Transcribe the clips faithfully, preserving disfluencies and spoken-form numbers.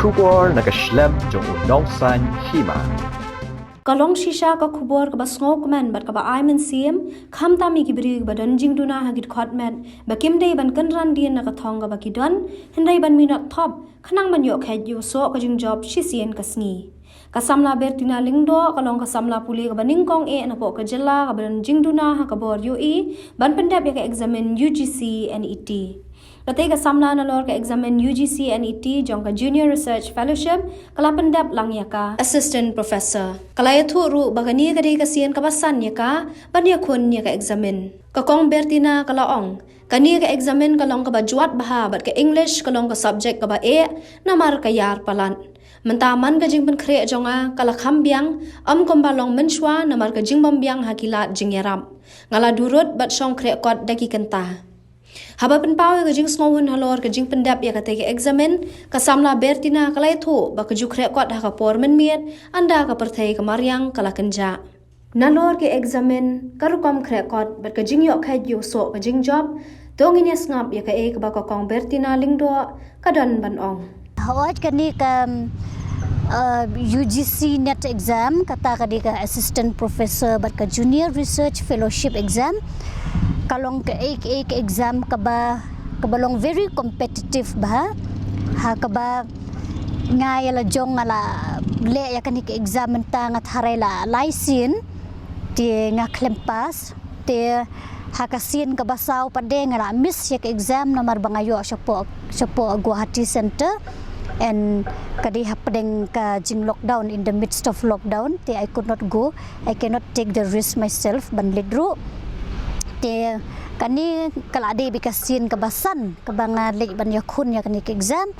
Khubor na ka shlem jong u Nongsaiñ Hima. Ka long shisha ka khubor kaba sngewkmen bad kaba ai mynsiem, khamtam ïa ki briew kiba don jingduna ha ki dkhot met, ba kim dei ban kynran dien na ka thong kaba ki don, hynrei ban minot thop, khnang ban ïoh kheit ïa u soh ka jingjop shisien ka sngi. Ka samla Bertina Lyngdoh ka long ka samla pule kaba nyngkong eh napoh ka jylla kaba don jingduna ha ka bor ïohi ban pyndep ïa ka eksamin U G C NET. Katei ka samla nalor ka eksamin U G C NET jong ka Junior Research Fellowship ka la pyndep lang ïa ka Assistant Professor. Ka la ïathuh ruh ba kane ka dei ka sien kaba san ïa ka ban ïakhun ïa ka eksamin. Ka Kong Bertina ka la ong, kane ka eksamin ka long kaba jwat bha bad ka English ka long ka subject kaba eh namar ka ïar palat. Mynta man ka jingpynkhreh jong nga ka la kham biang, ym kumba long mynshuwa namar ka jingbym biang ha ki lad jingïarap. Nga la durut bad shong khreh kot da ki kynta. Haba pynpaw ïa ka jingsngewhun halor ka jingpyndep ïa katei ka eksamin, ka samla Bertina ka la ïathuh ba ka ju khreh kot ha ka por mynmiet, ynda ka pyrthei ka mariang ka la kynjah. Nalor ka eksamin, ka rukom khreh kot bad ka jingïoh kheit ïa u soh ka jingjop, to ngin ïa sngap ïa kaei kaba ka Kong Bertina Lyngdoh ka don ban ong. Hooid, kane ka, uh, U G C NET exam, kata ka dei ka Assistant Professor bad ka Junior Research Fellowship exam. Ka long kaei kaei ka exam kaba, kaba long very competitive bha. Ha kaba nga ïa la jong nga la leh ïa kane ka exam mynta nga tharai la lai sien, te nga khlem pass. Te ha ka sien kaba saw pat de nga la miss ïa ka exam namar ba nga ïoh shapoh, shapoh Guwahati Center. And ka dei hapdeng ka jing lockdown, in the midst of lockdown, te I could not go, I cannot take the risk myself ban leit ruh. Te kane ka la dei beit ka sien kaba san kaba nga leit ban ïakhun ïa kane ka exam.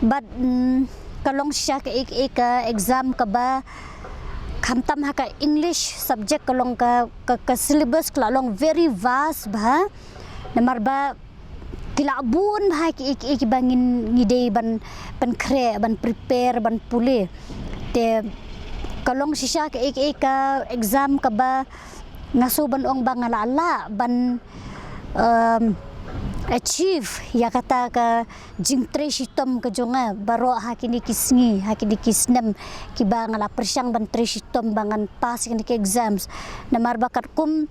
But, mm, ka long shisha kaei kaei ka exam kaba khamtam ha ka English subject ka long ka, ka, ka syllabus ka la long very vast bha. Namar ba ki la bun bha kiei kiei kiba ngin, ngi dei ban pynkhreh, ban prepare, ban pule. Te ka long shisha kaei kaei ka exam kaba nga sngew ban ong ba nga la lah ban, um, achieve ïa kata ka jingtrei shitom ka jong nga baroh ha kine ki sngi, ha kine ki snem kiba nga la pyrshang ban trei shitom ba ngan pass ïa kine ki exams. Namar ba katkum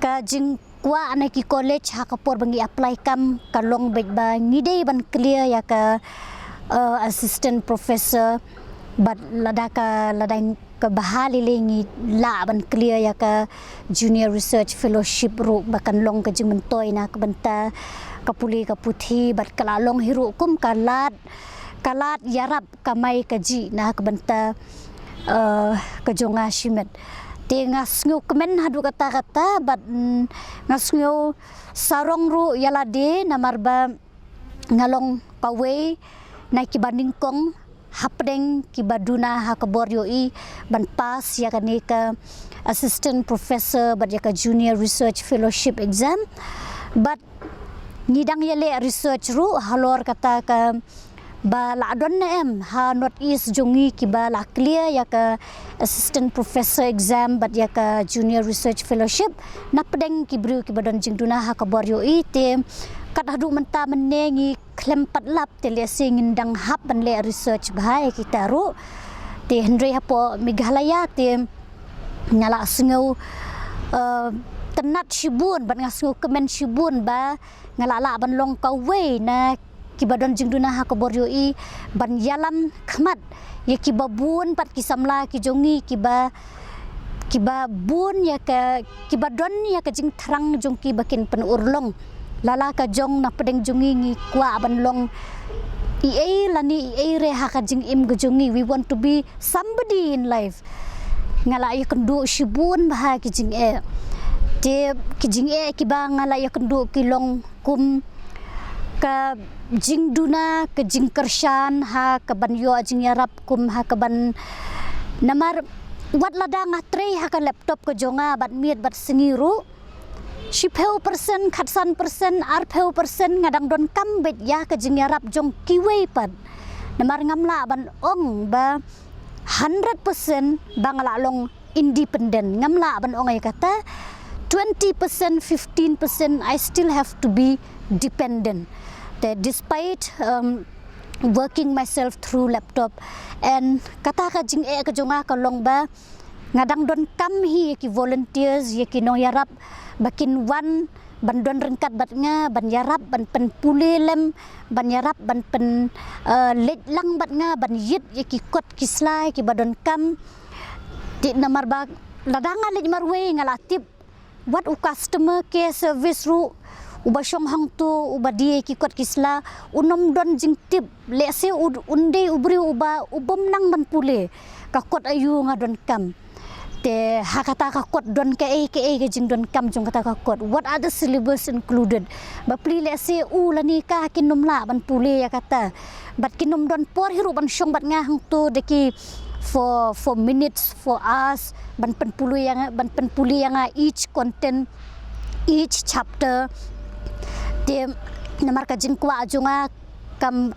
ka jingkwah na ki college ha ka por ba ngi apply kam ka long beit ba ngi dei ban clear ïa ka, uh, assistant professor, bad lada ka, lada ka bha lei lei ngi lah ban clear ïa ka junior research fellowship ruh ba kan long ka jingmyntoi na ka bynta ka pule ka puthi, bad ka la long hi ruh kum ka lad, ka lad ïarap kamai kajih na ka bynta, eh, ka jong nga shimet. Te nga sngew kmen haduh katta katta, bad, mm, nga sngew sarong ruh ïa lade namar ba nga long kawei na kiba nyngkong hapdeng kiba duna ha ka bor ïohi ban pass ïa kane ka assistant professor bad ïa ka junior research fellowship exam. Bad ngi dang ïaleh research ruh halor kata ka ba la don ne em ha North East jong ngi kiba la clear ïa ka assistant professor exam bad ïa ka junior research fellowship napdeng ki briew kiba don jingduna ha ka bor ïohi. Te kat haduh mynta mynne ngi khlem pat lap, te lehse ngin dang hap ban leh research bha ïa kita ruh. Te hynrei hapoh Meghalaya te nga la sngew, eh, tynnat shibun bad nga sngew kmen shibun ba nga la lah ban long kawei na kiba don jingduna ha ka bor ïohi ban ïalam khmat ïa kiba bun pat ki samla ki jong ngi kiba, kiba bun ïa ka, kiba don ïa ka jingthrang jong ki ba kin pynurlong. Lada ka jong napdeng jong ngi ngi kwah ban long ei ei lane ei ei re ha ka jingim ka jong ngi, we want to be somebody in life. Nga la ïakynduh shibun bha ki jingeh. Te ki jingeh kiba nga la ïakynduh ki long kum ka jingduna, ka jingkyrshan ha kaban ïoh jingïarap, kum ha kaban, namar wat lada nga trei ha ka laptop ka jong nga bad miet bad sngi ruh, shiphew percent, khatsan percent, arphew percent nga dang donkam beit ïa ka jingïarap jong kiwei pat. Namar ngam lah ban ong ba hundred percent ba nga la long independent. Ngam lah ban ong ïa kata, twenty percent, fifteen percent, I still have to be dependent. Te despite, um, working myself through laptop. And kata ka jingeh ka jong nga ka long ba nga dang donkam hi ïa ki volunteers, ïa ki nongïarap ba kin wan ban don ryngkat bad nga, ban ïarap ban pynpule lem, ban ïarap ban pyn, eh, leit lang bad nga ban ïit ïa ki kot ki sla kiba donkam. Te namar ba lada nga leit marwei nga la tip, wat u customer care service ruh uba shong hangto, uba die ki kot ki sla, un ym don jingtip. Lehse u, un dei u briew uba, u bym nang ban pule ka kot aïu nga donkam. Te ha kata ka kot don kaei kaei ka jingdonkam jong kata ka kot. What are the syllabus included? Bapli lehse u lane ka kin ym lah ban pule ïa kata. Bad kin ym don por hi ruh ban shong bad nga hangto da ki for, for minutes, for hours, ban pynpule ïa nga, ban pynpule ïa nga each content, each chapter. Te namar ka jingkwah jong nga kam,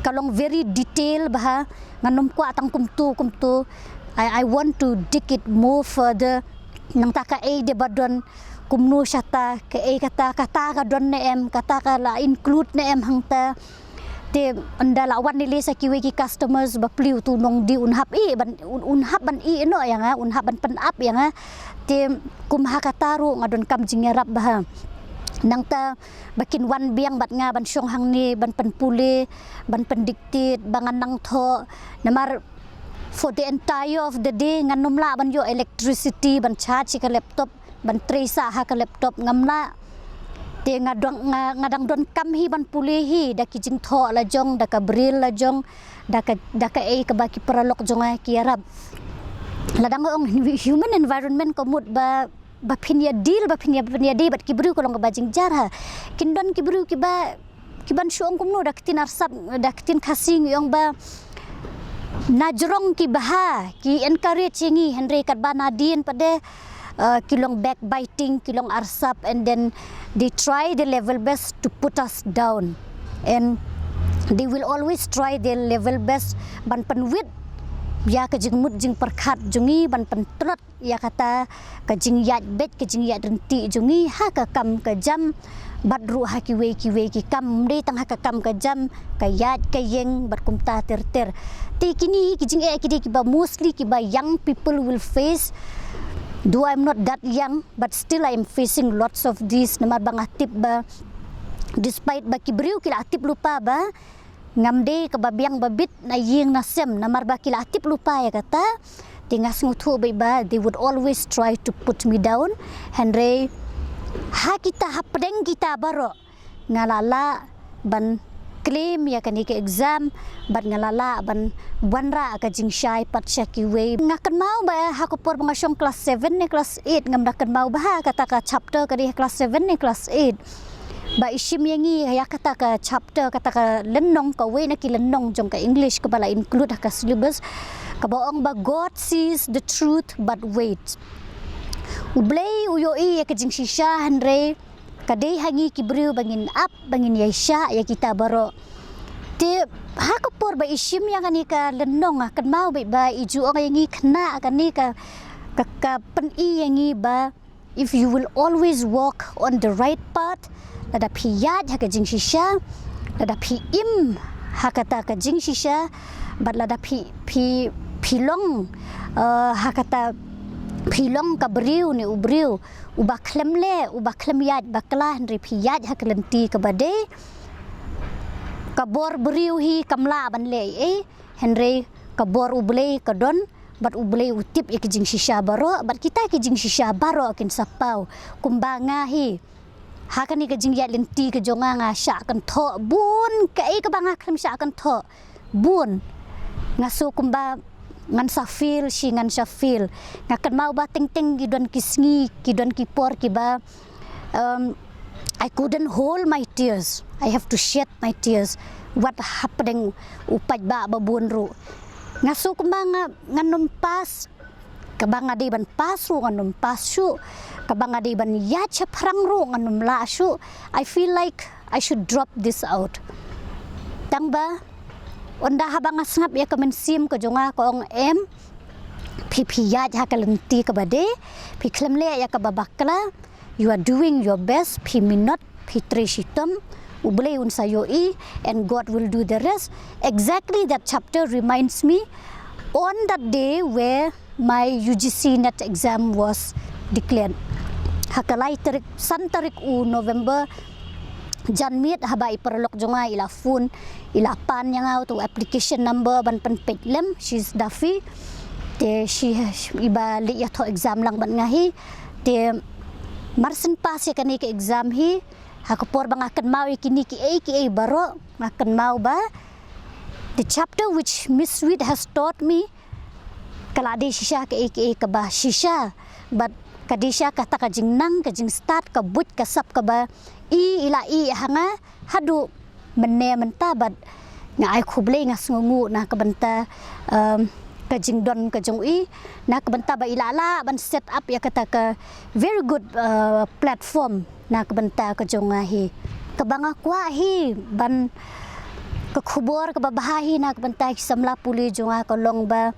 ka long very detail bha, ngan ym kwah tang kumto kumto. I, I want to dig it more further. Nangta kaei de ba don, kumno shata, kaei kata, kata ka don ne em, kata ka la include ne em hangta. Te ynda la wan ne lei sa kiwei ki customers, bapli uto u nongdie un hap ïeh ban, un, un hap ban ïeh noh ïa nga, un hap ban pynap ïa nga. Te kum ha kata ruh nga donkam jingïarap bha. Nangta ba kin wan biang bad nga ban shong hangne, ban pynpule, ban pyndictate, ba ngan nang thoh. Namar for the entire of the day ngan ym lah ban ïoh electricity ban charge ïa ka laptop, ban trei sah ha ka laptop, ngam lah. Te nga dang, nga, nga dang donkam hi ban pule hi da ki jingthoh la jong, da ka braille la jong, da ka, da kaei kaba ki paralok jong nga ki ïarap. Lada nga ong human environment ka mut ba, ba phin ïa deal, ba phin ïa, ba phin ïa dei bad ki briew ka long kaba jynjar ha. Kin don ki briew kiba, kiban shu ong kumno da ka ktien arsap, da ka ktien Khasi ngi ong ba na jrong ki bha, ki encourage ïa ngi, hynrei katba na dien pat de, uh, ki long backbiting, ki long arsap, and then they try their level best to put us down. And they will always try their level best ban pynwit ïa ka jingmut jingpyrkhat jong ngi, ban pyntlot ïa kata ka jingïaid beit, ka jingïaid ryntih jong ngi ha ka kam ka jam, bad ruh ha kiwei kiwei ki kam. Ym dei tang ha ka kam ka jam, ka ïaid ka ïeng bad kumta ter ter. Te kine hi ki jingeh ki dei kiba mostly kiba young people will face. Though I'm not that young, but still I am facing lots of these. Namar ba nga tip ba despite ba ki briew ki la tip lypa ba ngam dei kaba biang ba bit na ïing na sem, namar ba ki la tip lypa ïa kata. Te nga sngewthuh beit ba they would always try to put me down. Hynrei ha kita, hapdeng kita baroh, nga la lah ban claim ïa kane ka exam, bad nga la lah ban wanrah ka jingshai pat sha kiwei. Nga kynmaw ba ha ka por ba nga shong class seven ne class eight, ngam da kynmaw bha kata ka chapter ka dei ha class seven ne class eight. Ba i shim ïa ngi ïa kata ka chapter, kata ka lynnong, kawei na ki lynnong jong ka English kaba la include ha ka syllabus, kaba ong ba God sees the truth but waits. U Blei u ïohi ïa ka jingshisha, hynrei ka dei ha ngi ki briew ba ngin ap, ba ngin ïaishah ïa kita baroh. Te ha ka por ba i shim ïa kane ka lynnong, nga kynmaw beit ba i ju ong ïa ngi kane ka, ka, ka pyni ïa ngi ba if you will always walk on the right path, lada phi ïaid ha ka jingshisha, lada phi im ha kata ka jingshisha, bad lada phi, phi, phi long, eh, ha kata, phi long ka briew ne u briew uba khlem leh, uba khlem ïaid bakla, hynrei phi ïaid ha ka lynti kaba dei. Ka bor briew hi kam lah ban leh ei ei, hynrei ka bor U Blei ka don, bad U Blei u tip ïa ki jingshisha baroh, bad kita ki jingshisha baroh kin sa paw. Kumba nga hi, ha kane ka jingïaid lynti ka jong nga, nga shah kynthoh bun, kaei kaba nga khlem shah kynthoh bun. Nga sngew kumba ngan sa fail shi ngan sa fail. Nga kynmaw ba teng teng ki don ki sngi, ki don ki por kiba, um, I couldn't hold my tears. I have to shed my tears. Wat hapdeng u paidbah ba bun ruh. Nga sngew kumba nga, ngan ym pass. Kaba nga dei ban pass ruh ngan ym pass shuh. Kaba nga dei ban ïaid shaphrang ruh ngan ym lah shuh. I feel like I should drop this out. Tang ba ynda haba nga sngap ïa ka mynsiem ka jong nga ka ong, em, phi, phi ïaid ha ka lynti kaba dei, phi khlem leh ïa kaba bakla, you are doing your best, phi minot, phi trei shitom, U Blei un sa ïohi, and God will do the rest. Exactly that chapter reminds me on that day where my U G C NET exam was declared. Ha ka lai tarik, san tarik u November, janmiet haba i paralok jong nga i la phone, i la pan ïa nga uto u application number ban pynpeit lem, she's Daffy. Te shi, iba leit ïathoh exam lang bad nga hi. Te mar shen pass ïa kane ka exam hi, ha ka por ba nga kynmaw ïa kine kiei kiei baroh, nga kynmaw ba the chapter which Miss Sweet has taught me, ka la dei shisha kaei kaei kaba shisha. But ka dei shisha kata ka jingnang, ka jingstad, ka buit, ka sap kaba i, i la i ha nga haduh mynne mynta, bad nga ai khublei, nga sngewnguh na ka bynta, um, ka jingdon ka jong i, na ka bynta ba i la lah ban set up ïa kata ka very good, uh, platform na ka bynta ka jong nga hi. Kaba nga kwah hi ban, ka khubor kaba bha hi na ka bynta ki samla pule jong nga ka long ba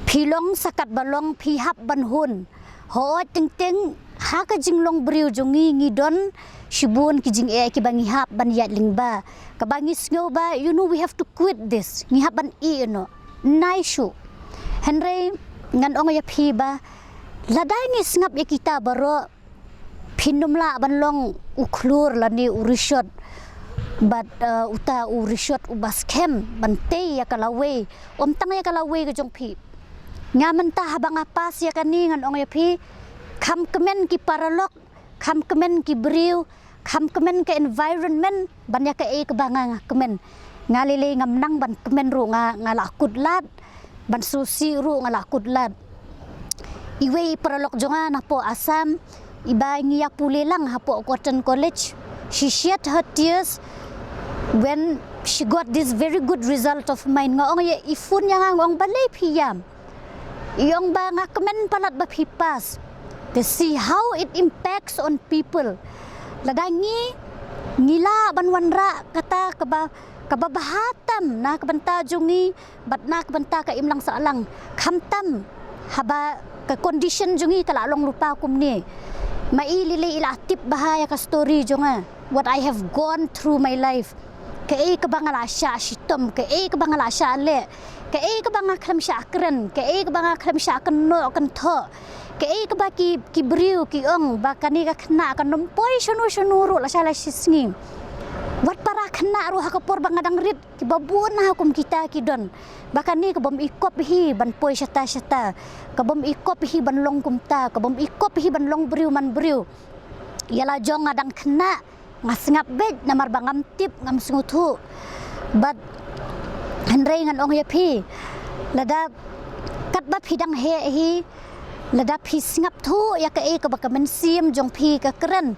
phi long sa katba long, phi hap ban hun. Hooid, teng teng ha ka jinglong briew jong ngi, ngi don shibun ki jingeh kiba ngi hap ban ïaid lyngba. Kaba ngi sngew ba, you know, we have to quit this. Ngi hap ban ïehnoh, nai shuh. Hynrei ngan ong ïa phi ba lada ngi sngap ïa kita baroh, phin ym lah ban long u khlur lane u rishot, bad, uh, uta u rishot uba skhem ban tei ïa ka lawei, ym tang ïa ka lawei ka jong phi. Nga mynta haba nga pass ïa kane, ngan ong ïa phi, kham kmen ki paralok, kham kmen ki briew, kham kmen ka environment ban ïa kaei kaba nga, nga kmen. Nga lei lei ngam nang ban kmen ruh, nga, nga la kut lad, ban sngewsih ruh nga la kut lad. Iwei i paralok jong nga napoh Assam, iba ngi ïa pule lang hapoh Cotton College, she shed her tears when she got this very good result of mine. Nga ong ïa i, phone ïa nga, nga ong, balei phi ïam? I ong ba, nga kmen palat ba phi pass. To see how it impacts on people. Lada ngi, ngi lah ban wanrah kata kaba, kaba bha tam na ka bynta jong ngi bad na ka bynta ka imlang sahlang, khamtam haba ka condition jong ngi ka la long lypa kumne. Ma i lei lei i la tip bha ïa ka story jong nga, what I have gone through my life. Kaei kaba nga la shah shitom, kaei kaba nga la shah leh, kaei kaba nga khlem shah kren, kaei kaba nga khlem shah kynnoh kynthoh, kaei kaba ki, ki briew ki ong ba kane ka khynnah kan ym poi shano shano ruh lashai lashisngi. Wat para khynnah ruh ha ka por ba nga dang rit, kiba bun ha kum kita ki don ba kane ka bym ikop hi ban poi shata shata, ka bym ikop hi ban long kumta, ka bym ikop hi ban long briew man briew. Ïa la jong nga dang khynnah, nga sngap beit namar ba ngam tip, ngam sngewthuh. Bad hynrei ngan ong ïa phi, lada katba phi dang heh hi, lada phi sngap thuh ïa kaei kaba ka mynsiem jong phi ka kren,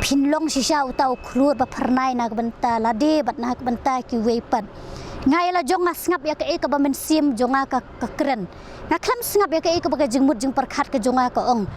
phin long shisha uta u khlur ba phyrnai na ka bynta lade bad na ka bynta kiwei pat. Nga ïa la jong nga sngap ïa kaei kaba mynsiem jong nga ka, ka kren. Nga khlem sngap ïa kaei kaba ka jingmut jingpyrkhat ka jong nga ka ong.